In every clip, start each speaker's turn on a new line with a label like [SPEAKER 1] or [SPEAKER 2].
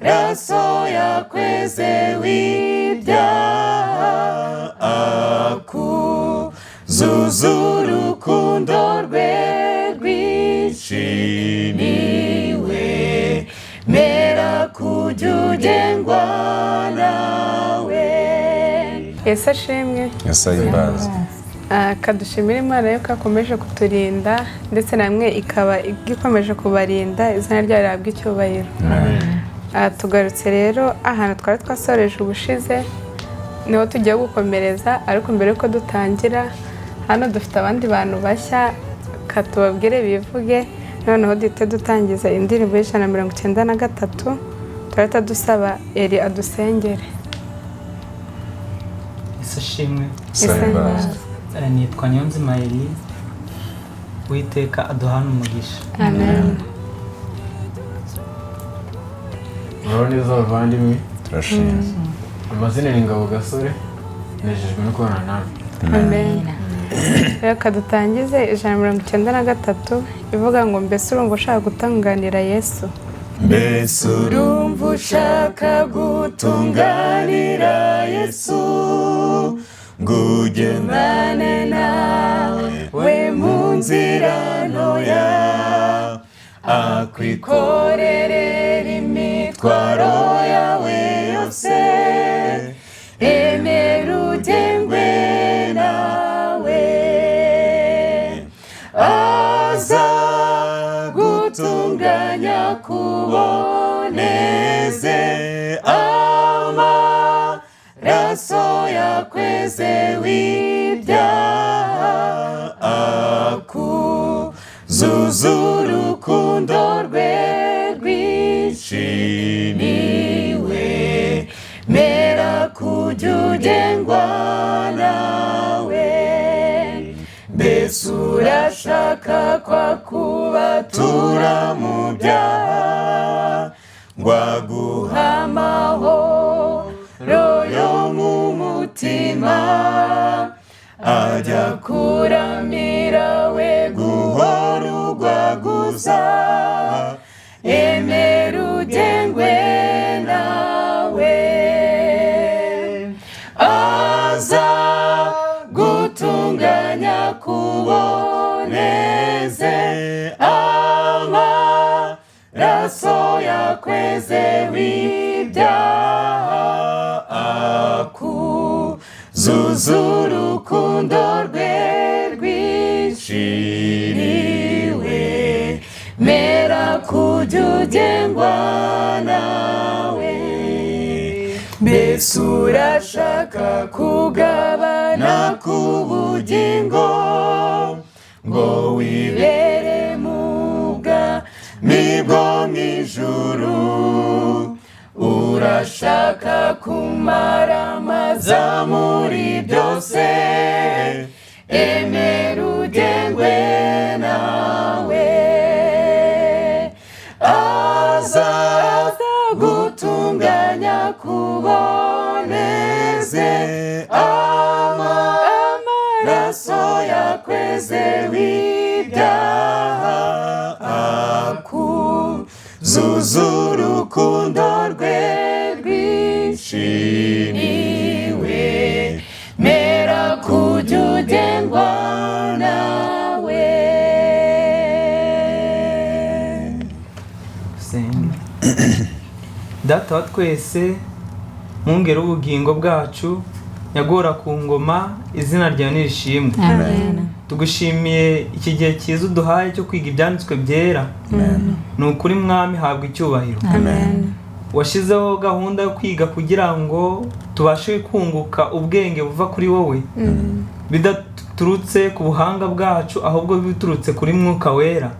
[SPEAKER 1] Amaraso yakweze w'ibyaha, akuzuza urukundo rwe rwinshi. Niwe mera kujya ugengwa nawe.
[SPEAKER 2] Yesu ashimwe.
[SPEAKER 3] Yesu ahimbaze.
[SPEAKER 2] Kadushimire Imana yuko akomeje kuturinda, ndetse namwe ikaba ikomeje kubarinda. Izina ryayo rihabwa icyubahiro. Tugarutse rero ahantu twari twasoreje ubushize, niho tugiye gukomereza. Ariko mbere yuko dutangira, hano dufite abandi bantu bashya, katubabwire bivuge, noneho duhite dutangiza indirimbo y'193. Turahita dusaba Eri adusengere.
[SPEAKER 4] Yesu ashimwe.
[SPEAKER 3] Yesu ahimbaze.
[SPEAKER 4] Nitwa Niyonzima Eli. Uwiteka aduhane umugisha.
[SPEAKER 2] Amen.
[SPEAKER 5] Muraho neza bavandimwe.
[SPEAKER 3] Turashimye.
[SPEAKER 5] Amazina ni Ngabo Gasore, nejejwe no kubana namwe.
[SPEAKER 2] Amen. Reka dutangize 193 ivuga ngo: "Mbese urumva ushaka gutunganira Yesu?"
[SPEAKER 1] Mbese urumva ushaka gutunganira Yesu, ngo ugendane nawe mu nzira ntoya, akwikorerera imitwaro yawe yose? Emera ugengwe nawe, aza gutunganya kuboneze. Amaraso yakweze w'ibyaha, akuzuza urukundo rwe rwinshi. Niwe mera kujya ugengwa nawe. Mbese urashaka kwa kubatura mu byaha, ngo aguhe amahoro yo mu mutima, ajya kuramira we guhora ugwaguza? Emera ugengwe nawe, aza gutunganya kuboneze. Amaraso yakweze w'ibyaha, akuzuza urukundo rwe rwinshi. Niwe mera kujya ugengwa nawe. Mbese urashaka kugabana ku bugingo, ngo wibere mu bwami bwo mu ijuru? Urashaka kumara amaza muri byose? Emera ugengwe nawe, aza gutunganya kuboneze. Amaraso yakweze w'ibyaha, akuzuza urukundo rwe rwinshi. Niwe mera kujya ugengwa nawe.
[SPEAKER 4] Dusenge. Data wa twese, mwungere ubugingo bwacu, nyagora ku ngoma, izina ryawe nirishimwe.
[SPEAKER 2] Amen.
[SPEAKER 4] Tugushimiye iki gihe cyiza uduhaye cyo kwiga ibyanditswe byera. Ni ukuri Mwami, habwa icyubahiro.
[SPEAKER 2] Amen.
[SPEAKER 4] Washyizeho gahunda yo kwiga kugira ngo tubashe kunguka ubwenge buva kuri wowe, bidaturutse ku buhanga bwacu, ahubwo biturutse kuri Mwuka Wera,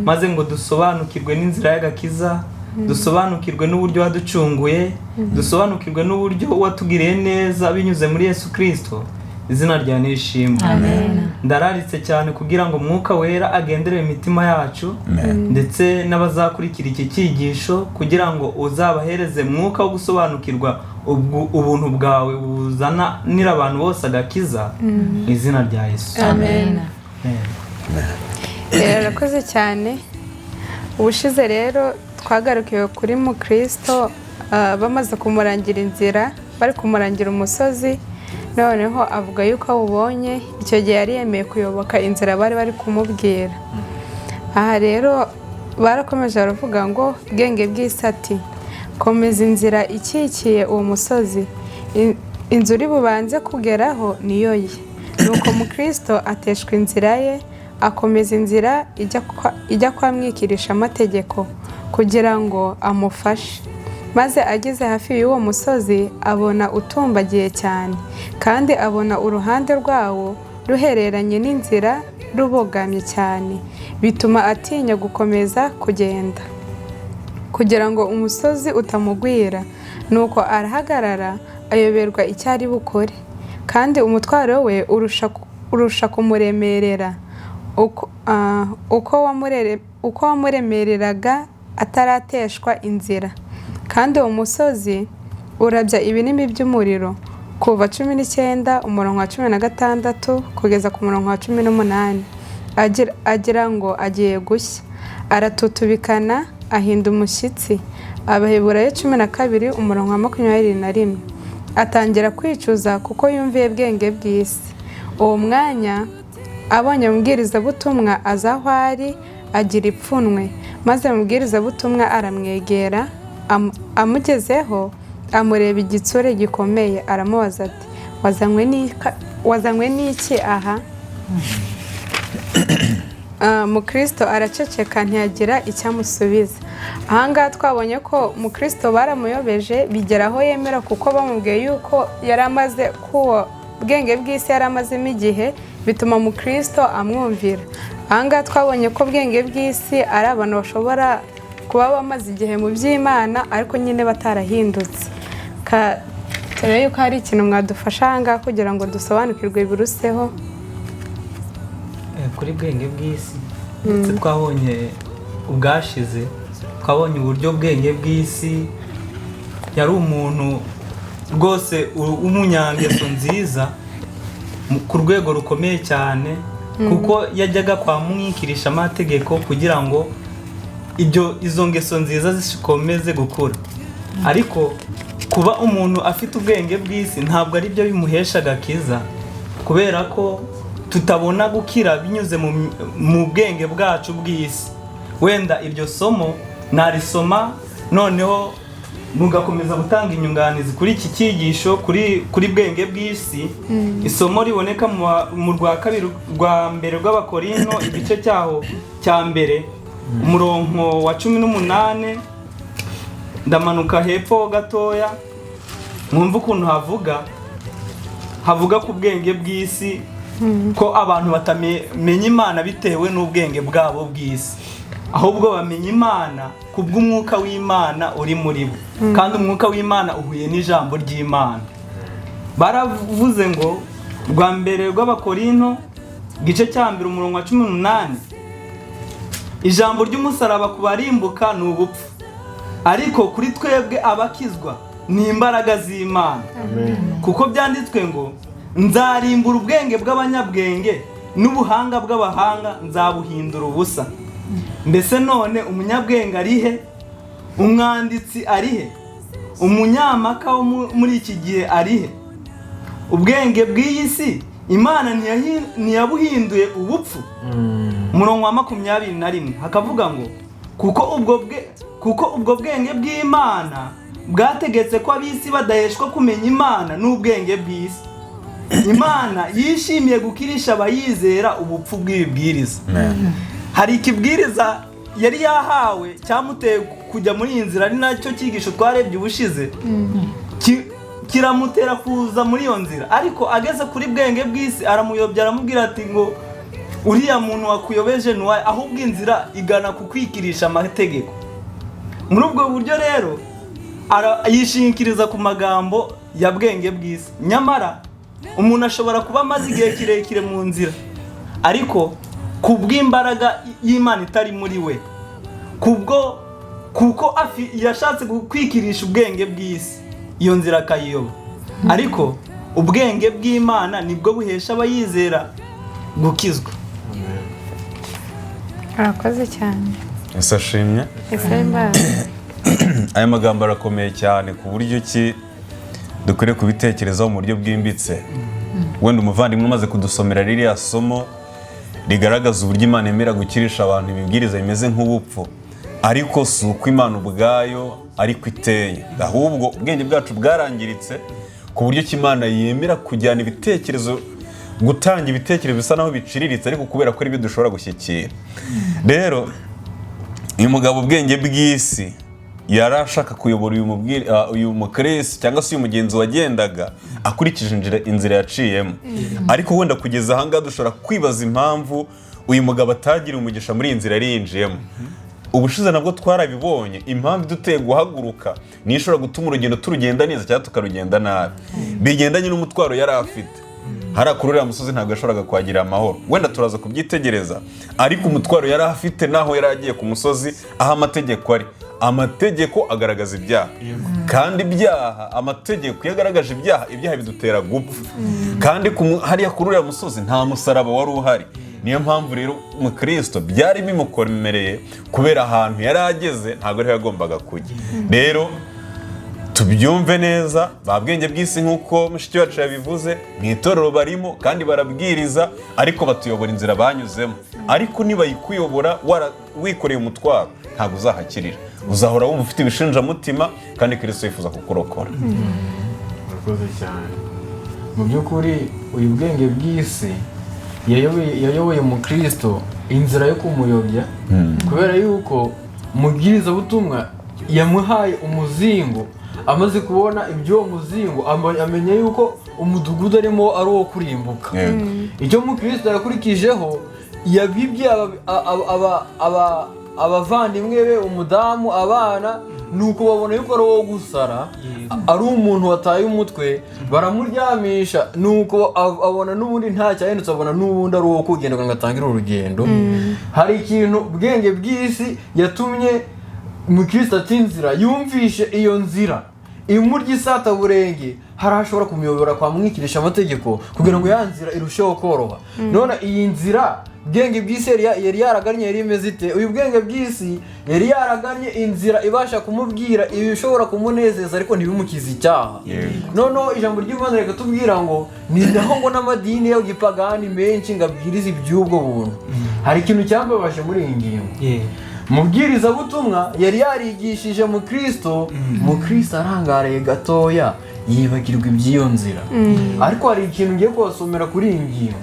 [SPEAKER 4] maze ngo dusobanukirwe n'inzira y'agakiza, dusobanukirwe n'uburyo waducunguye, dusobanukirwe n'uburyo watugiriye neza binyuze muri Yesu Kirisito. Izina ryawe nirishimwe. Ndararitse cyane kugira ngo Mwuka Wera agenderere imitima yacu ndetse n'abazakurikira iki cyigisho, kugira ngo uzabahereze mwuka wo gusobanukirwa ubuntu bwawe buzanira abantu bose agakiza, mu izina rya Yesu.
[SPEAKER 2] Amen.
[SPEAKER 4] Amen.
[SPEAKER 2] Urakoze cyane. Ubushize rero Twagarukiwe kuri Mukristo, bamaze kumurangira inzira, bari kumurangira umusozi, noneho avuga yuko awubonye. Icyo gihe yari yemeye kuyoboka inzira bari bari kumubwira. Aha rero barakomeje baravuga ngo bwenge bw'isi ati komeza inzira ikikiye uwo musozi, inzu uri bubanze kugeraho niyo ye. Nuko Mukristo ateshwa inzira ye, akomeza inzira ijya kwa mwikirisha amategeko kugira ngo amufashe. Maze ageze hafi y'uwo musozi abona utumbagiye cyane, kandi abona uruhande rwawo ruhereranye n'inzira rubogamye cyane, bituma atinya gukomeza kugenda kugira ngo umusozi utamugwira. Nuko arahagarara, ayoberwa icyo ari bukore, kandi umutwaro we urusha kumuremerera uko wamuremereraga atarateshwa inzira. Kandi uwo musozi urabya ibinimi by'umuriro. Kuva 19 umurongo wa 16 kugeza ku murongo wa 18. Agira ngo agiye gushya, aratutubikana, ahinda umushyitsi. Abaheburayo 12 umurongo wa 21. Atangira kwicuza kuko yumviye bwenge bw'isi. Uwo mwanya abonye umubwirizabutumwa aza aho ari, agira ipfunwe, maze umubwirizabutumwa aramwegera, amugezeho amureba igitsure gikomeye, aramubaza ati wazanywe n'iki aha? Mukristo araceceka, ntiyagira icyo amusubiza. Ahangaha twabonye ko Mukristo baramuyobeje bigera aho yemera, kuko bamubwiye yuko yari amaze kuwo bwenge bw'isi yari amazemo igihe, bituma Mukristo amwumvira. Ahangaha twabonye ko bwenge bw'isi ari abantu bashobora kuba bamaze igihe mu by'Imana ariko nyine batarahindutse. Turebe yuko hari ikintu mwadufasha ahangaha kugira ngo dusobanukirwe biruseho.
[SPEAKER 4] Kuri bwenge bw'isi ndetse twabonye ubwashize, twabonye uburyo bwenge bw'isi yari umuntu rwose w'umunyangeso nziza ku rwego rukomeye cyane, kuko yajyaga kwa mwikirisha amategeko kugira ngo izo ngeso nziza zikomeze gukura. Ariko kuba umuntu afite ubwenge bw'isi ntabwo ari byo bimuhesha agakiza, kubera ko tutabona gukira binyuze mu bwenge bwacu bw'isi. Wenda iryo somo narisoma noneho mugakomeza gutanga inyunganizi kuri iki cyigisho kuri bwenge bw'isi. Isomo riboneka mu rwa kabiri rwa mbere rw'Abakorinto, igice cyaho cya mbere, umurongo wa 18, ndamanuka hepfo gatoya mwumva ukuntu havuga ku bwenge bw'isi, ko abantu batamenya Imana bitewe n'ubwenge bwabo bw'isi, ahubwo bamenya Imana kubw'umwuka w'Imana uri muri bo, kandi umwuka w'Imana uhuye n'ijambo ry'Imana. Baravuze ngo rwa mbere rw'Abakorinto igice cya mbere umurongo wa 18, ijambo ry'umusaraba ku barimbuka ni ubupfu, ariko kuri twebwe abakizwa ni imbaraga z'Imana. Kuko byanditswe ngo nzarimbura ubwenge bw'abanyabwenge n'ubuhanga bw'abahanga nzabuhindura ubusa. Mbese none umunyabwenge arihe? Umwanditsi arihe? Umunyamaka wo muri iki gihe arihe? Ubwenge bw'iyi si Imana ntiyabuhinduye ubupfu. Umurongo wa 21 hakavuga ngo kuko ubwo bwenge bw'Imana bwategetse ko ab'isi badaheshwa kumenya Imana n'ubwenge bw'isi. Imana yishimiye gukirisha abayizera ubupfu bw'ibibwiriza. Hari ikibwiriza yari yahawe cyamuteye kujya muri iyi nzira, ari nacyo cyigisho twarebye ubushize, kiramutera kuza muri iyo nzira. Ariko ageze kuri bwenge bw'isi aramuyobya, aramubwira ati ngo uriya muntu wakuyobeje nuwaye, ahubwo inzira igana ku kwikirisha amategeko. Muri ubwo buryo rero yishingikiriza ku magambo ya bwenge bw'isi. Nyamara umuntu ashobora kuba amaze igihe kirekire mu nzira, ariko kubw'imbaraga y'Imana itari muri we, kubwo kuko yashatse kwikirisha ubwenge bw'isi, iyo nzira akayiyoba. Ariko ubwenge bw'Imana nibwo buhesha abayizera gukizwa.
[SPEAKER 2] Arakoze cyane.
[SPEAKER 3] Ese ashimye.
[SPEAKER 2] Ese imana.
[SPEAKER 3] Aya magambo arakomeye cyane ku buryo ki dukwiriye kubitekerezaho mu buryo bwimbitse. Wenda umuvandimwe umaze kudusomera ririya somo rigaragaza uburyo Imana yemera gukirisha abantu ibibwiriza bimeze nk'ubupfu, ariko si uko Imana ubwayo ariko iteye, ahubwo ubwenge bwacu bwarangiritse ku buryo ki Imana yemera kujyana ibitekerezo, gutanga ibitekerezo bisa naho biciriritse, ariko kubera ko ari byo dushobora gushyikira. Rero uyu mugabo ubwenge bw'isi yari ashaka kuyobora uyu mukirisi cyangwa se uyu mugenzi wagendaga akurikije inzira yaciyemo. Ariko wenda kugeza aha ngaha dushobora kwibaza impamvu uyu mugabo atagira umugisha muri iyi nzira yari yinjiyemo. Ubushize nabwo twarabibonye, impamvu iduteye guhaguruka niyo ishobora gutuma urugendo turugenda neza cyangwa tukarugenda nabi, bigendanye n'umutwaro yari afite. Hariya kuri uriya musozi ntabwo yashoboraga kuhagira amahoro, wenda turaza kubyitegereza, ariko umutwaro yari afite n'aho yari agiye ku musozi aho amategeko ari, amategeko agaragaza ibyaha, kandi ibyaha, amategeko iyo agaragaje ibyaha, ibyaha bidutera gupfa. Kandi hariya kuri uriya musozi nta musaraba wari uhari. Niyo mpamvu rero umukristo byari bimukomereye, kubera ahantu yari ageze ntabwo ariho yagombaga kujya. Rero tubyumve neza, ba bwenge bw'isi nk'uko mushiki wacu yabivuze, mu itorero barimo kandi barabwiriza, ariko batuyobora inzira banyuzemo. Ariko nibayikuyobora wikoreye umutwaro, ntabwo uzahakirira, uzahora wumva ufite ibishinjamutima, kandi Kristo yifuza kukurokora.
[SPEAKER 5] Murakoze cyane. Mu by'ukuri uyu bwenge bw'isi yayoboye umukristo inzira yo kumuyobya, kubera yuko umubwirizabutumwa yamuhaye umuzingo. Amaze kubona iby'uwo muzingo amenya yuko umudugudu arimo ari uwo kurimbuka. Icyo mukristo yakurikijeho, yabibye abavandimwe be, umudamu, abana, nuko babona yuko ari uwo gusara, ari umuntu wataye umutwe, baramuryamisha. Nuko abona n'ubundi nta cyahindutse, abona n'ubundi ari uwo kugenda ngo atangire urugendo. Hari ikintu bwenge bw'isi yatumye mukristo ati inzira, yumvishe iyo nzira imurya isataburenge, hari aho ashobora kumuyobora kwamwikirisha amategeko kugira ngo ya nzira irusheho koroha. None iyi nzira bwenge bw'isi yari yaragannye yari imeze ite? Uyu bwenge bw'isi yari yaragannye inzira ibasha kumubwira ibishobora kumunezeza, ariko ntibimukize icyaha. Noneho ijambo ry'Imana rikatubwira ngo ni naho ngo n'amadini y'igipagani menshi ngo abwirize iby'ubwo buntu. Hari ikintu cyambabaje muri iyi ngingo. Mubwirizabutumwa yari yarigishije mukristo, mukristo arangariye gatoya yibagirwa iby'iyo nzira. Ariko hari ikintu ngiye kubasomera kuri iyi ngingo.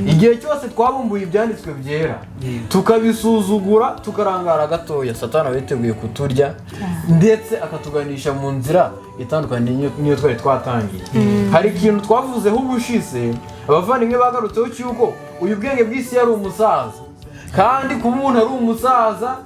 [SPEAKER 5] Igihe cyose twabumbuye ibyanditswe byera tukabisuzugura, tukarangara gatoya, Satani aba yiteguye kuturya ndetse akatuganisha mu nzira itandukanye n'iyo twari twatangiye. Hari ikintu twavuzeho ubushize, abavandimwe bagarutseho, cy'uko uyu bwenge bw'isi yari umusaza, kandi kuba umuntu ari umusaza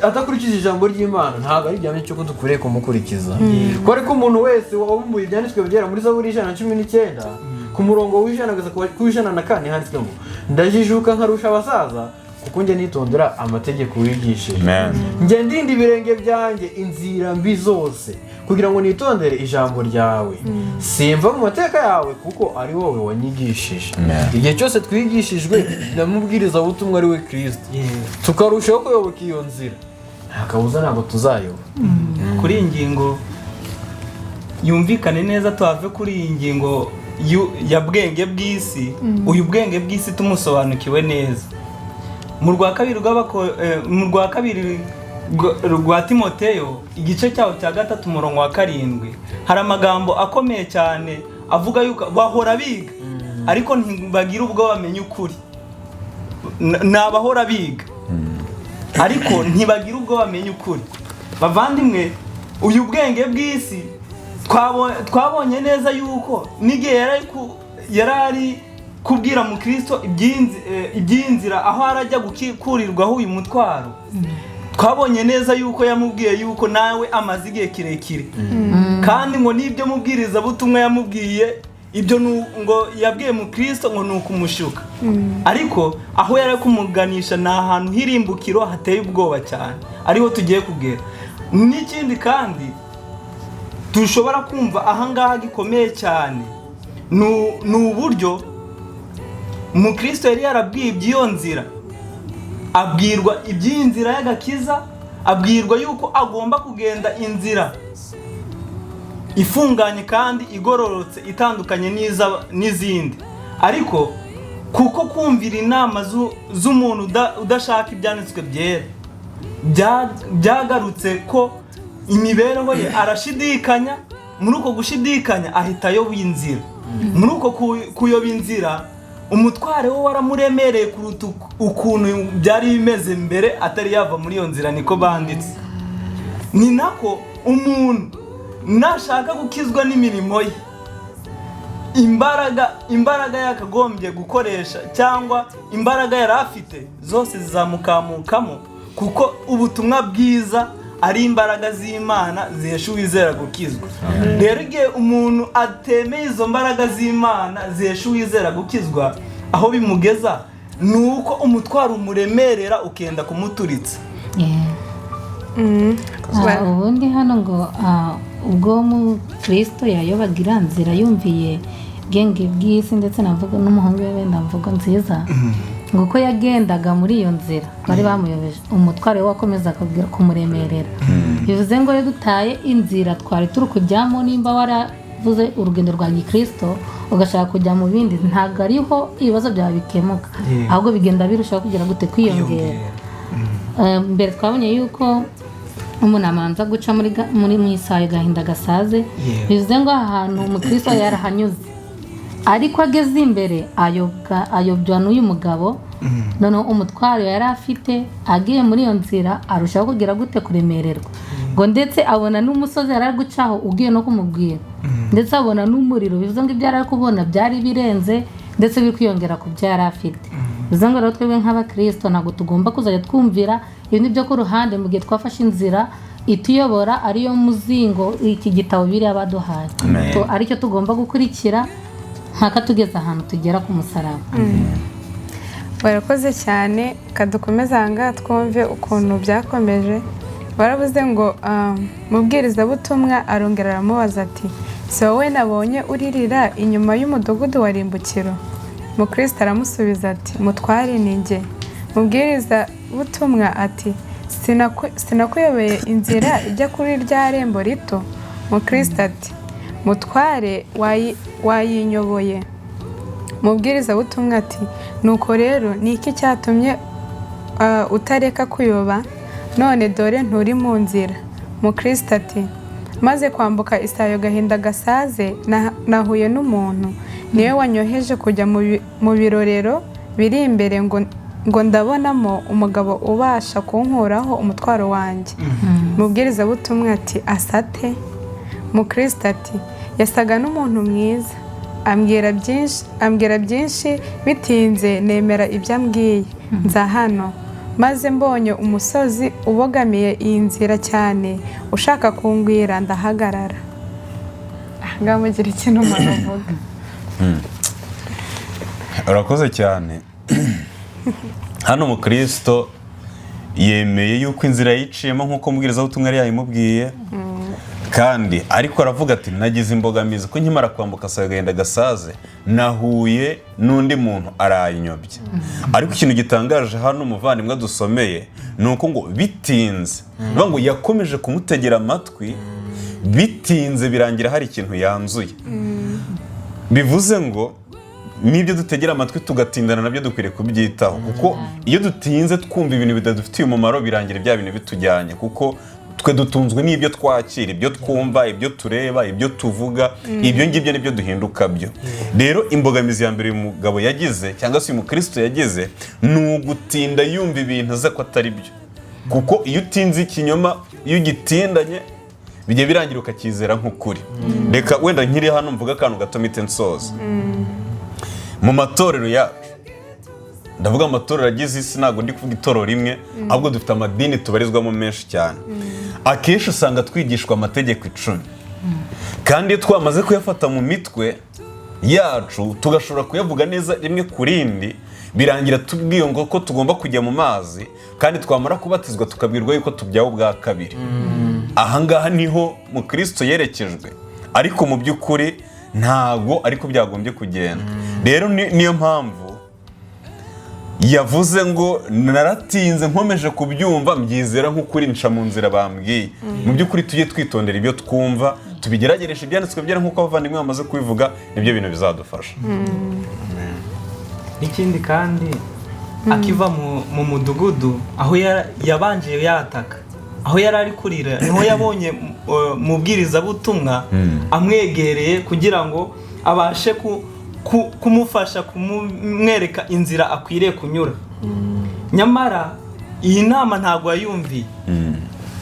[SPEAKER 5] adakurikije ijambo ry'Imana ntabwo ari igihamya cy'uko dukwiriye kumukurikiza. Ko ariko umuntu wese wabumbuye ibyanditswe byera muri Zaburi 119 ku murongo w'100 kugeza ku 104 handitswe ngo ndajijuka nkarusha abasaza, kuko njye nitondera amategeko wigishije. Njye ndinda ibirenge byanjye inzira mbi zose kugira ngo nitondere ijambo ryawe. Simva mu mateka yawe kuko ari wowe wanyigishije. Igihe cyose twigishijwe na mubwirizabutumwa ari we Kristo, tukarushaho kuyoboka iyo nzira, nta kabuza ntabwo tuzayoba.
[SPEAKER 4] Kuri iyi ngingo yumvikane neza, tuhave kuri iyi ngingo ya bwenge bw'isi. Uyu bwenge bw'isi tumusobanukiwe neza mu rwa kabiri mu rwa kabiri rwa Timoteyo igice cyaho cya 3 umurongo wa 7, hari amagambo akomeye cyane avuga yuko bahora biga ariko ntibagira ubwo bamenya ukuri. Ni abahora biga ariko ntibagira ubwo bamenya ukuri. Bavandimwe, uyu bwenge bw'isi twabonye neza yuko n'igihe yari ari kubwira mukristo iby'inzira aho arajya gukurirwaho uyu mutwaro, twabonye neza yuko yamubwiye yuko nawe amaze igihe kirekire, kandi ngo n'ibyo mubwirizabutumwa yamubwiye ibyo ngo yabwiye mukristo ngo ni ukumushuka, ariko aho yari kumuganisha ni ahantu h'irimbukiro hateye ubwoba cyane, ariho tugiye kugera. N'ikindi kandi dushobora kumva ahangaha gikomeye cyane ni uburyo mukristo yari yarabwiye iby'iyo nzira, Abwirwa iby'iyi nzira y'agakiza, abwirwa yuko agomba kugenda inzira ifunganye kandi igororotse, itandukanye n'izindi. Ariko kuko kumvira inama z'umuntu udashaka ibyanditswe byera, byagarutse ko imibereho ye arashidikanya. Muri uko gushidikanya ahita ayoba inzira. Muri uko kuyoba inzira, umutware we waramuremereye kuruta ukuntu byari bimeze mbere atari yava muri iyo nzira, niko banditse. Ni nako umuntu nashaka gukizwa n'imirimo ye, imbaraga yakagombye gukoresha cyangwa imbaraga yari afite zose zizamukamukamo, kuko ubutumwa bwiza ari imbaraga z'Imana zihesha uwizera gukizwa. Rero igihe umuntu atemeye izo mbaraga z'Imana zihesha uwizera gukizwa, aho bimugeza ni uko umutwaro umuremerera ukenda kumuturitsa.
[SPEAKER 6] Ubundi hano ngo ubwo mukristo yayobaga iriya nzira yumviye ubwenge bw'isi ndetse navuga n'umuhungu we wenda mvugo nziza, ngo uko yagendaga muri iyo nzira bari bamuyobeje, umutwaro we wakomezaga kumuremerera. Bivuze ngo iyo dutaye inzira twari turi kujyamo, nimba waravuze urugendo rwa gikristo ugashaka kujya mu bindi, ntabwo ariho ibibazo byawe bikemuka, ahubwo bigenda birushaho kugira gute kwiyongera. Mbere twabonye yuko umuntu amanza guca muri mu isayo gahinda gasaze, bivuze ngo aha hantu umukristo yarahanyuze, ariko ageze imbere ayobywa n'uyu mugabo. Noneho umutwaro yari afite agiye muri iyo nzira arushaho kugira gute kuremererwa, ngo ndetse abona n'umusozi yari ari gucaho ugiye no kumubwira, ndetse abona n'umuriro, bivuze ngo ibyo yari ari kubona byari birenze ndetse biri kwiyongera ku byo yari afite. Bivuze ngo rero twebwe nk'abakristo ntabwo tugomba kuzajya twumvira ibintu byo ku ruhande mu gihe twafashe inzira ituyobora ariyo muzingo iki gitabo biriya baduhaye, aricyo tugomba gukurikira mpaka tugeze ahantu tugera ku musaraba.
[SPEAKER 2] Barakoze cyane, kadukomeze aha ngaha twumve ukuntu byakomeje. Baravuze ngo mubwirizabutumwa arongera aramubaza ati si wowe nabonye uririra inyuma y'umudugudu wa Rimbukiro? Mukristo aramusubiza ati mutware ni njye. Mubwirizabutumwa ati sinakuyobeye inzira ijya kuri rya rembo rito? Mukristo ati mutware wayinyoboye. Mubwirizabutumwa ati nuko rero ni iki cyatumye utareka kuyoba? None dore nturi mu nzira. Mukristo ati maze kwambuka isayo gahinda gasaze nahuye n'umuntu, niwe wanyoheje kujya mu birorero biri imbere ngo ndabonamo umugabo ubasha kunkuraho umutwaro wanjye. Mubwirizabutumwa ati asate? Mukristo ati yasaga n'umuntu mwiza, ambwira byinshi, bitinze nemera ibyo ambwiye, nza hano maze mbonye umusozi ubogamiye iyi nzira cyane ushaka kungwira ndahagarara. Aha ngaha mugira ikintu umuntu avuga.
[SPEAKER 3] Urakoze cyane. Hano mukristo yemeye yuko inzira yiciyemo nk'uko mubwirizabutumwa yari yayimubwiye, kandi ariko aravuga ati nagize imbogamizi ko nkimara kwambuka sayo gahinda gasaze nahuye n'undi muntu arayinyobye. Ariko ikintu gitangaje hano umuvandimwe dusomeye ni uko ngo bitinze, bivuga ngo yakomeje kumutegera amatwi, bitinze birangira hari ikintu yanzuye. Bivuze ngo n'ibyo dutegera amatwi tugatindana nabyo dukwiriye kubyitaho, kuko iyo dutinze twumva ibintu bitadufitiye umumaro birangira bya bintu bitujyanye, kuko twe dutunzwe n'ibyo twakira, ibyo twumva, ibyo tureba, ibyo tuvuga, ibyo ngibyo nibyo duhinduka byo. Rero imbogamizi ya mbere uyu mugabo yagize cyangwa se uyu mukristo yagize ni ugutinda yumva ibintu azi ko atari byo, kuko iyo utinze ikinyoma, iyo ugitindanye bijya birangira ukakizera nk'ukuri. Reka wenda nkiri hano mvuga akantu gato mpite nsoza. Mu matorero yacu, ndavuga amatorero agize isi, ntabwo ndi kuvuga itorero rimwe, ahubwo dufite amadini tubarizwamo menshi cyane. Akenshi usanga twigishwa amategeko 10, kandi iyo twamaze kuyafata mu mitwe yacu tugashobora kuyavuga neza rimwe ku rindi, birangira tubwiye ngo ko tugomba kujya mu mazi, kandi twamara kubatizwa tukabwirwa yuko tubyawe ubwa kabiri. Aha ngaha niho mukristo yerekejwe, ariko mu by'ukuri ntabwo ariko byagombye kugenda. Rero niyo mpamvu Yavuze ngo naratinze nkomeje kubyumva, mbyizera nk'ukuri, nca mu nzira bambwiye. Mu by'ukuri tujye twitondera ibyo twumva, tubigeragereshe ibyanditswe byera nk'uko abavandimwe bamaze kubivuga, nibyo bintu bizadufasha.
[SPEAKER 4] N'ikindi kandi, akiva mu mudugudu aho yabanje yataka, aho yari ari kurira, niho yabonye mubwirizabutumwa amwegereye kugira ngo abashe kumufasha, kumwereka inzira akwiriye kunyura. Nyamara iyi nama ntabwo yayumviye.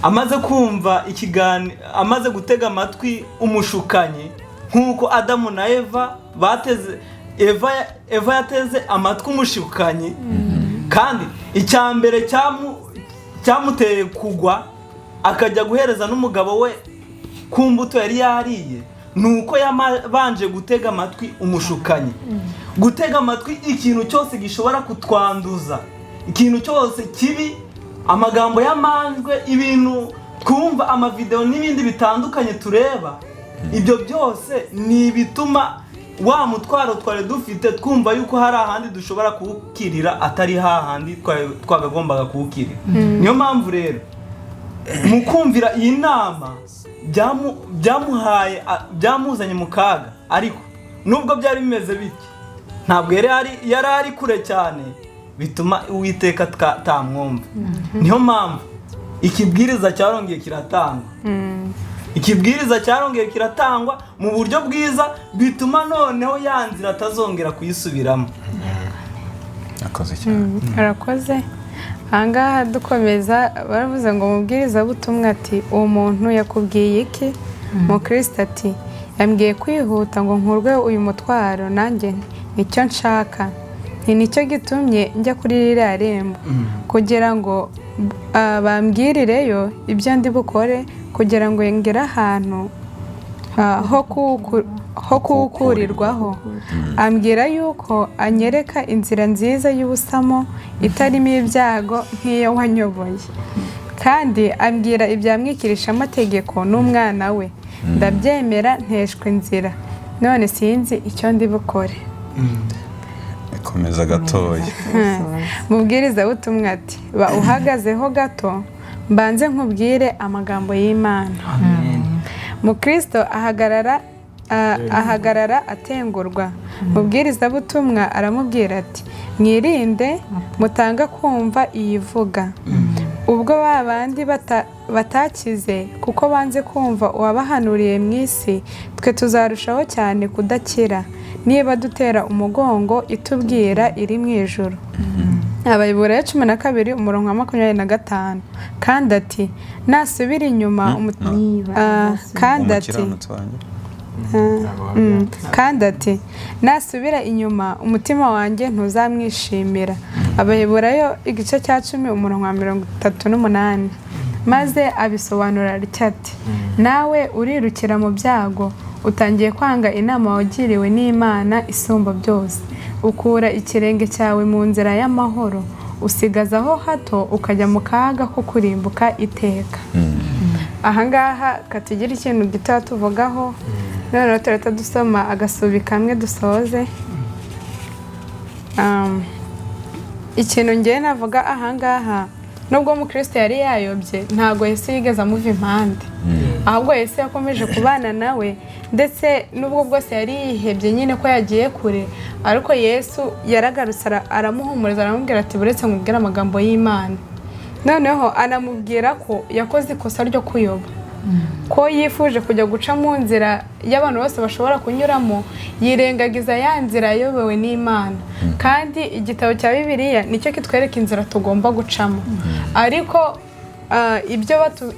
[SPEAKER 4] Amaze kumva ikiganiro, amaze gutega amatwi umushukanyi, nk'uko Adamu na Eva bateze, Eva yateze amatwi umushukanyi. Kandi icya mbere cyamuteye kugwa, akajya guhereza n'umugabo we ku mbuto yari yariye, ni uko yabanje gutega amatwi umushukanyi. Gutega amatwi ikintu cyose gishobora kutwanduza, ikintu cyose kibi, amagambo y'amanjwe, ibintu twumva, amavidewo n'ibindi bitandukanye tureba, ibyo byose ni ibituma wa mutwaro twari dufite twumva yuko hari ahandi dushobora kuwukirira atari hahandi twagagombaga kuwukirira. Niyo mpamvu rero mu kumvira iyi nama byamuzanye mu kaga. Ariko nubwo byari bimeze bityo, ntabwo yari ari kure cyane bituma Uwiteka atamwumva. Niyo mpamvu ikibwiriza cyarongeye kiratangwa, ikibwiriza cyarongeye kiratangwa mu buryo bwiza, bituma noneho ya nzira atazongera kuyisubiramo.
[SPEAKER 3] Akoze cyane.
[SPEAKER 2] Arakoze. Ahangaha dukomeza, baravuze ngo mubwirizabutumwa ati: "Uwo muntu yakubwiye iki?" Mukristo ati: "Yambwiye kwihuta ngo nkurwe uyu mutwaro. Nanjye nti nicyo nshaka, nti nicyo gitumye njya kuri ririya rembo kugira ngo bambwirireyo ibyo ndi bukore kugira ngo ngere ahantu ho kuwukurirwaho. Ambwira yuko anyereka inzira nziza y'ubusamo itarimo ibyago nk'iyo wanyoboye, kandi ambwira ibya mwikirishamategeko n'umwana we. Ndabyemera, nteshwa inzira. None sinzi icyo ndi bukore."
[SPEAKER 3] Komeza gatoya.
[SPEAKER 2] Mubwirizabutumwa ati: "Ba uhagazeho gato, mbanze nkubwire amagambo y'Imana." Mukristo ahagarara atengurwa. Mubwirizabutumwa aramubwira ati: "Mwirinde mutanga kumva iyivuga. Ubwo ba bandi batakize kuko banze kumva uwabahanuriye mu isi, twe tuzarushaho cyane kudakira niba dutera umugongo itubwira iri mu ijuru." Abayobora 12 umurongo wa 25. Kandi ati: "Nasubira inyuma
[SPEAKER 6] Niba azasubira.
[SPEAKER 2] Kandi ati
[SPEAKER 3] Umukiranutsi wanjye.
[SPEAKER 2] Kandi ati: "Nasubira inyuma, umutima wanjye ntuzamwishimira." Abaheburayo igice cya 10 umurongo wa 38. Maze abisobanura atya ati: "Nawe urirukira mu byago, utangiye kwanga inama wagiriwe n'Imana isumba byose. Ukura ikirenge cyawe mu nzira y'amahoro, usigazaho hato ukajya mu kaga ko kurimbuka iteka." Ahangaha katugira ikintu gito tuvugaho, noneho turahita dusoma agasubi kamwe dusoze. Ikintu ngewe navuga ahangaha, nubwo umukristo yari yayobye, ntabwo Yesu yigeze amuva impande, ahubwo Yesu yakomeje kubana nawe. Ndetse nubwo bwose yari yihebye nyine ko yagiye kure, ariko Yesu yaragarutse, aramuhumuriza, aramubwira ati: "Buretse nkubwire amagambo y'Imana." Noneho anamubwira ko yakoze ikosa ryo kuyoba, ko yifuje kujya guca mu nzira y'abantu bose bashobora kunyuramo, yirengagiza ya nzira yayobowe n'Imana. Kandi igitabo cya Bibiliya nicyo kitwereka inzira tugomba gucamo. Ariko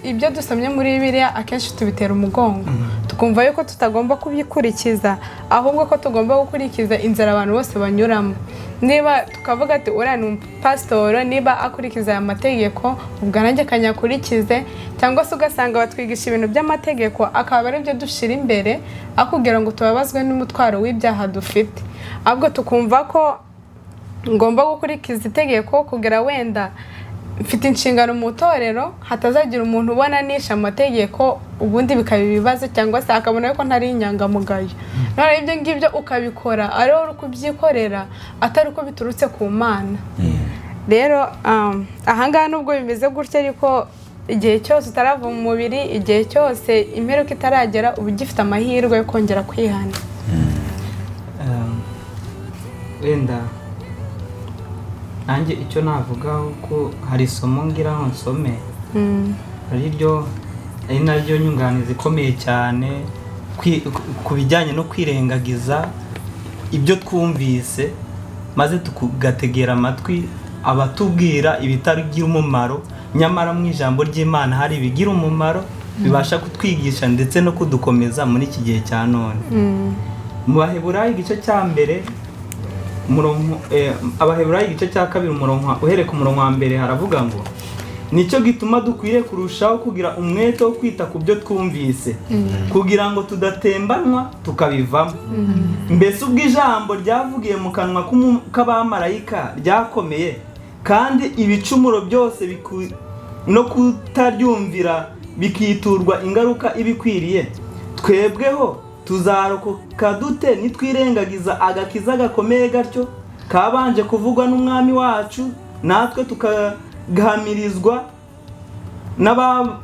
[SPEAKER 2] ibyo dusomye muri Bibiliya akenshi tubitera umugongo, tukumva yuko tutagomba kubikurikiza, ahubwo ko tugomba gukurikiza inzira abantu bose banyuramo. Niba tukavuga ati: "Uriya ni umupasitoro, niba akurikiza aya mategeko, ubwo nanjye akanyakurikize." Cyangwa se ugasanga batwigisha ibintu by'amategeko, akaba ari byo dushyira imbere akubwira ngo tubabazwe n'umutwaro w'ibyaha dufite, ahubwo tukumva ko ngomba gukurikiza itegeko kugira wenda Mfite inshingano mu itorero, hatazagira umuntu ubona nishe amategeko, ubundi bikaba ibibazo, cyangwa se akabona ko ntari inyangamugayo. Noneho ibyo ngibyo ukabikora ari wowe uri kubyikorera, atari uko biturutse ku Mana. Rero ahangaha nubwo bimeze gutya, ariko igihe cyose utarava mu mubiri, igihe cyose imperuka itaragera, uba ugifite amahirwe yo kongera kwihana.
[SPEAKER 4] Wenda nanjye icyo navugaho ko hari isomo ngiraho nsome, ari ryo ari naryo nyunganizi ikomeye cyane ku bijyanye no kwirengagiza ibyo twumvise, maze tugategera amatwi abatubwira ibitagira umumaro, nyamara mu ijambo ry'Imana hari ibigira umumaro bibasha kutwigisha ndetse no kudukomeza muri iki gihe cya none. Mu Baheburayo igice cya mbere umurongo, Abaheburayo igice cya kabiri umurongo, uhereye ku murongo wa mbere, haravuga ngo: "Nicyo gituma dukwiriye kurushaho kugira umwete wo kwita ku byo twumvise, kugira ngo tudatembanwa tukabivamo. Mbese ubwo ijambo ryavugiye mu kanwa k'abamarayika ryakomeye, kandi ibicumuro byose no kutaryumvira bikiturwa ingaruka ibikwiriye, twebweho tuzarokoka dute nitwirengagiza agakiza gakomeye gatyo kabanje kuvugwa n'Umwami wacu, natwe tukagahamirizwa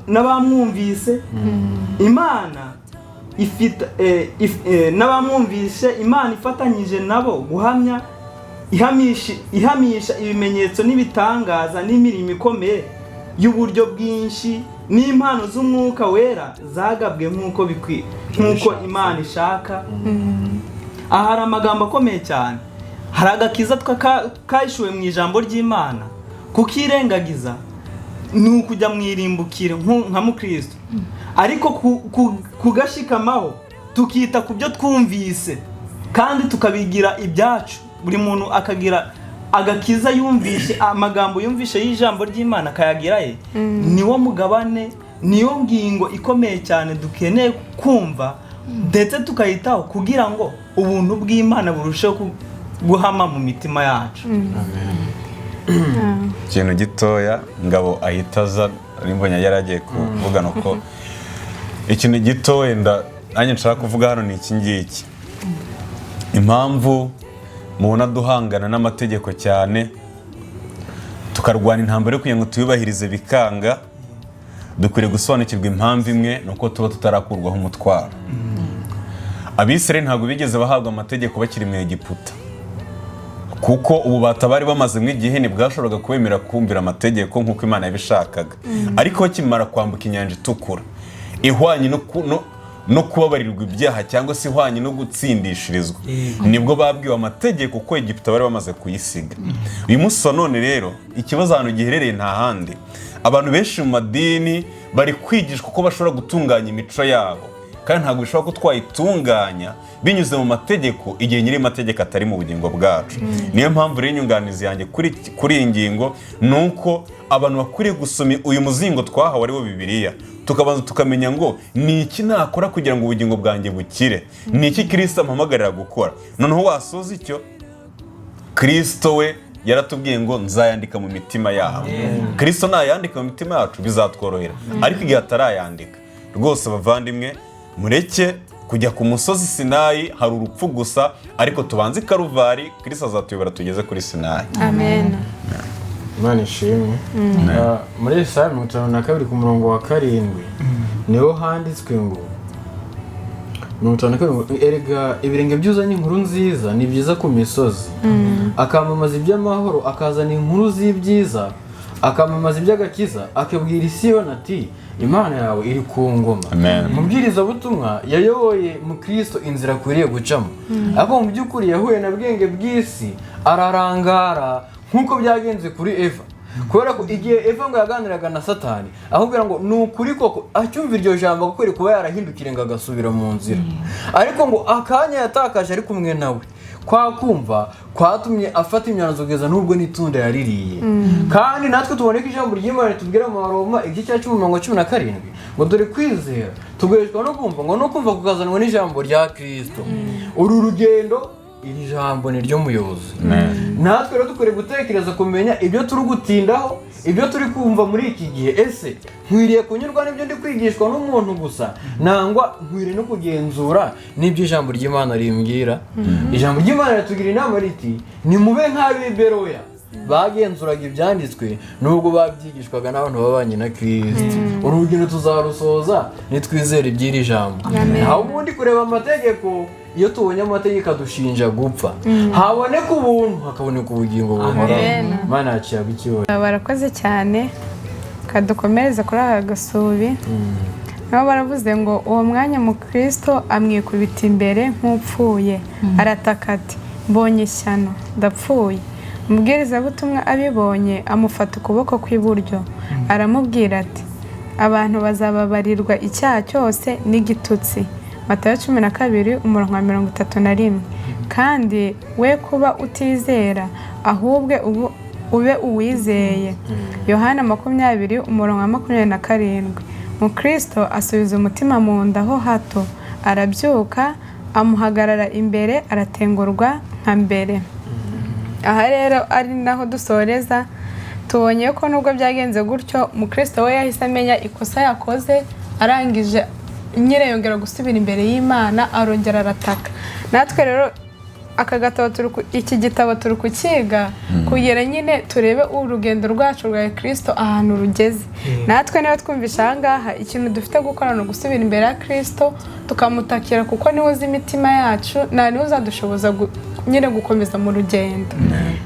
[SPEAKER 4] n'abamwumvise?" Imana ifite n'abamwumvise, Imana ifatanyije nabo guhamya, ihamisha ibimenyetso n'ibitangaza n'imirimo ikomeye y'uburyo bwinshi n'impano z'Umwuka Wera zagabwe nk'uko bikwiye, nk'uko Imana ishaka. Aha hari amagambo akomeye cyane. Hari agakiza kahishuwe mu ijambo ry'Imana. Kukirengagiza ni ukujya mu irimbukiro nka mukristo, ariko kugashikamaho, tukita ku byo twumvise kandi tukabigira ibyacu, buri muntu akagira agakiza yumvishe, amagambo yumvishe y'ijambo ry'Imana akayagira ye, niwo mugabane, niyo ngingo ikomeye cyane dukeneye kumva ndetse tukayitaho, kugira ngo ubuntu bw'Imana burusheho guhama mu mitima yacu.
[SPEAKER 3] Ikintu gitoya Ngabo ahita aza, mbonye yari agiye kuvuga, nuko ikintu gito wenda nanjye nshaka kuvuga hano ni iki ngiki: impamvu mubona duhangana n'amategeko cyane, tukarwana intambara yo kugira ngo tuyubahirize bikanga, dukwiriye gusobanukirwa impamvu imwe, ni uko tuba tutarakurwaho umutwaro. Abisirayeli ntabwo bigeze bahabwa amategeko bakiri mu Egiputa, kuko ububata bari bamazemo igihe ntibwashoboraga kubemera kumvira amategeko nk'uko Imana yabishakaga. Ariko bakimara kwambuka Inyanja Itukura, ihwanye no kubabarirwa ibyaha cyangwa se ihwanye no gutsindishirizwa, nibwo babwiwe amategeko, ko Egiputa bari bamaze kuyisiga. Uyu munsi wa none rero, ikibazo ahantu giherereye nta handi, abantu benshi mu madini bari kwigishwa uko bashobora gutunganya imico yabo, kandi ntabwo bishoboka ko twayitunganya binyuze mu mategeko igihe nyiri mategeko atari mu bugingo bwacu. Niyo mpamvu rero inyunganizi yanjye kuri iyi ngingo ni uko abantu bakwiriye gusoma uyu muzingo twahawe, ari wo Bibiliya, tukabanza tukamenya ngo ni iki nakora kugira ngo ubugingo bwanjye bukire, ni iki Kirisito ampamagarira gukora. Noneho wasoza icyo, Kirisito we yaratubwiye ngo: "Nzayandika mu mitima yabo." Kirisito nayandika mu mitima yacu bizatworohera, ariko igihe atarayandika, rwose abavandimwe, mureke kujya ku musozi Sinayi, hari urupfu gusa, ariko tubanze i Karuvari, Kirisito azatuyobora tugeze kuri Sinayi.
[SPEAKER 2] Amen.
[SPEAKER 5] Imana ishimwe. Muri Yesaya 52 ku murongo wa 7 niho handitswe ngo, 52 ngo: "Erega ibirenge by'uzanye inkuru nziza ni byiza ku misozi, akamamaza iby'amahoro, akazana inkuru z'ibyiza, akamamaza iby'agakiza, akabwira Isiyoni ati: 'Imana yawe iri ku ngoma.'"
[SPEAKER 3] Amen.
[SPEAKER 5] Umubwirizabutumwa yayoboye mu Kristo inzira akwiriye gucamo, ariko mu by'ukuri yahuye na bwenge bw'isi ararangara, nk'uko byagenze kuri Eva, kubera ko igihe Eva ngo yaganiraga na Satani ahubwira ngo ni ukuri koko, acyumva iryo jambo akwiriye kuba yarahindukira ngo agasubira mu nzira, ariko ngo akanya yatakaje ari kumwe nawe, kwa kumva kwatumye afata imyanzuro kugeza n'ubwo n'itunda yaririye. Kandi natwe tubone ko ijambo ry'Imana ritubwira mu Baroma igice cya 10 mirongo 17 ngo: "Dore kwizera tuguheshwa no kumva, ngo no kumva kukazanwa n'ijambo rya Kirisito." Uru rugendo Iri jambo ni ryo muyobozi. Natwe rero dukwiriye gutekereza kumenya ibyo turi gutindaho, ibyo turi kumva muri iki gihe. Ese nkwiriye kunyurwa n'ibyo ndi kwigishwa n'umuntu gusa, nangwa nkwiriye no kugenzura n'ibyo ijambo ry'Imana rimbwira? Ijambo ry'Imana ritugira inama riti nimube nk'ab'i Beroya bagenzuraga ibyanditswe nubwo babyigishwaga n'abantu babanye na Kristo. Urugendo tuzarusoza nitwizera iby'iri jambo. Naho ubundi kureba amategeko, iyo tubonye amategeko adushinja gupfa, haboneka ubuntu hakaboneka ubugingo buhoraho. Imana yacu yaba icyubahiro.
[SPEAKER 2] Barakoze cyane, kadukomereze kuri aka gasubi. Nabo baravuze ngo uwo mwanya mu Kristo amwikubita imbere nk'upfuye, arataka ati mbonye ishyano, ndapfuye. Umubwirizabutumwa abibonye amufata ukuboko kw'iburyo, aramubwira ati abantu bazababarirwa icyaha cyose n'igitutsi. Matayo 12 umurongo wa 31. Kandi we kuba utizera ahubwo ube uwizeye. Yohana 20 umurongo wa 27. Mukristo asubiza umutima mu nda ho hato, arabyuka amuhagarara imbere, aratengurwa nka mbere. Aha rero ari naho dusoreza, tubonye ko nubwo byagenze gutyo Mukristo we yahise amenya ikosa yakoze, arangije nyine yongera gusubira imbere y'Imana, arongera arataka. Natwe rero aka gatabo iki gitabo turi kukiga kugira nyine turebe urugendo rwacu rwa Kristo ahantu rugeze. Natwe niba twumvisha aha ngaha ikintu dufite gukora ni ugusubira imbere ya Kristo tukamutakira, kuko niwe uzi imitima yacu, nta niwe uzadushoboza nyine gukomeza mu rugendo.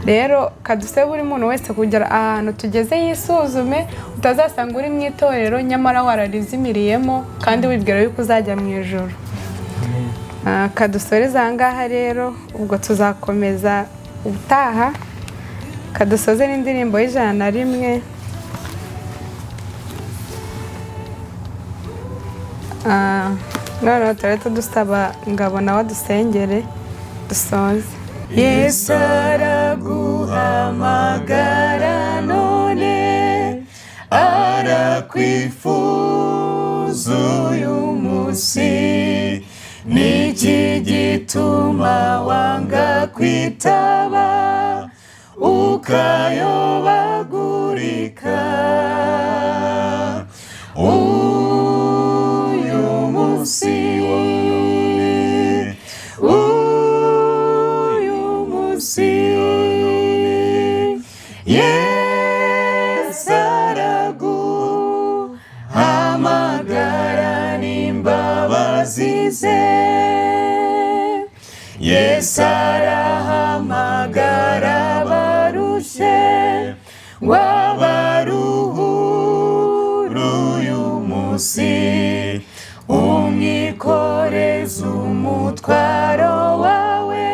[SPEAKER 2] Rero kaduse buri muntu wese kugera ahantu tugeze yisuzume, utazasanga uri mu itorero nyamara wararizimiriyemo kandi wibwira yuko uzajya mu ijuru. Kadusoreza aha ngaha rero, ubwo tuzakomeza ubutaha. Kadusoze n'indirimbo y'101. Noneho turahita dusaba Ngabo nawe adusengere dusoze. Yesu araguhamagara none, arakwifuza uyu munsi, niki gituma wanga kwitaba ukayobagurika? Uyu munsi wa none, uyu munsi wa none, Yesu araguhamagara n'imbabazi ze. Yesu arahamagara abarushe ngo abaruhure uyu munsi, umwikoreze umutwaro wawe,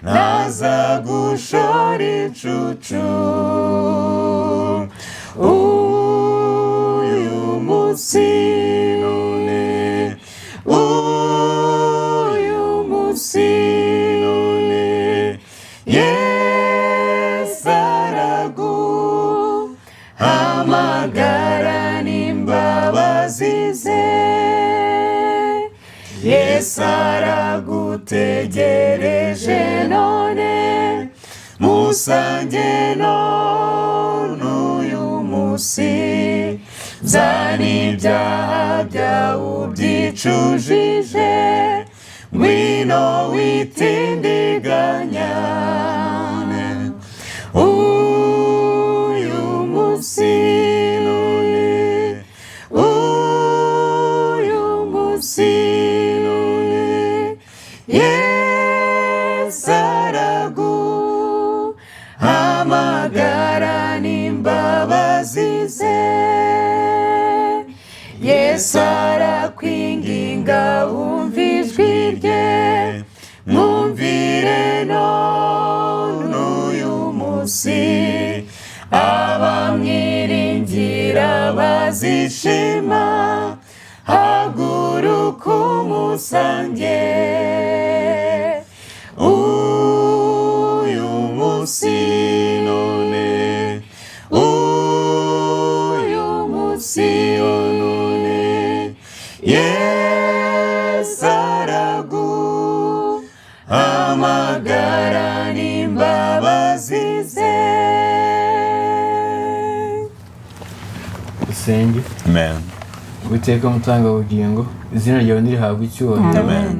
[SPEAKER 2] ntazagushora incucu. Uyu munsi none, uyu munsi none, Yesu araguhamagara n'imbabazi ze. Yesu aragutegereje none, musange none uyu munsi, zana ibyaha byawe ubyicujije, ngwino witindiganya. Uyu munsi none, uyu munsi none, Yesu araguhamagara n'imbabazi ze. Yesu arakwinginga wumva ijwi rye, mwumvire none uyu munsi, abamwiringira bazishima, haguruka umusange. Uyu munsi none, uyu munsi none, Yesu araguhamagara.
[SPEAKER 5] Dusenge.
[SPEAKER 3] Amen.
[SPEAKER 5] Uwiteka mutanga bugingo, izina ryawe ntirihabwe icyubahiro.
[SPEAKER 3] Amen.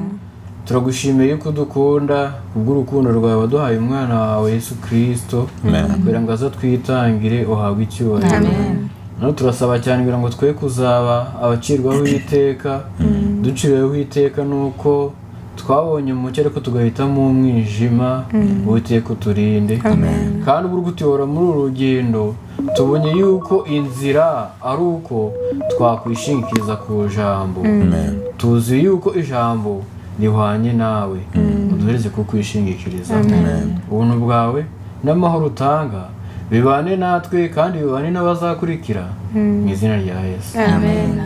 [SPEAKER 5] Turagushimiye yuko udukunda kubw'urukundo rwawe waduhaye umwana wawe Yesu Kirisito
[SPEAKER 3] Amen.
[SPEAKER 5] kugira ngo aze twitangire uhabwe icyubahiro. None turasaba cyane kugira ngo twe kuzaba abacirwaho iteka, duciriweho iteka nuko twabonye umucyo ariko tugahitamo umwijima. Uwiteka uturinde, kandi ubwo uri kutuyobora muri uru rugendo tubonye yuko inzira ari uko twakwishingikiriza ku jambo.
[SPEAKER 3] Amen.
[SPEAKER 5] Tuzi yuko ijambo rihwanye nawe, uduhereze kukwishingikiriza. Ubuntu bwawe n'amahoro utanga bibane natwe kandi bibane n'abazakurikira, mu izina rya Yesu.
[SPEAKER 2] Amen.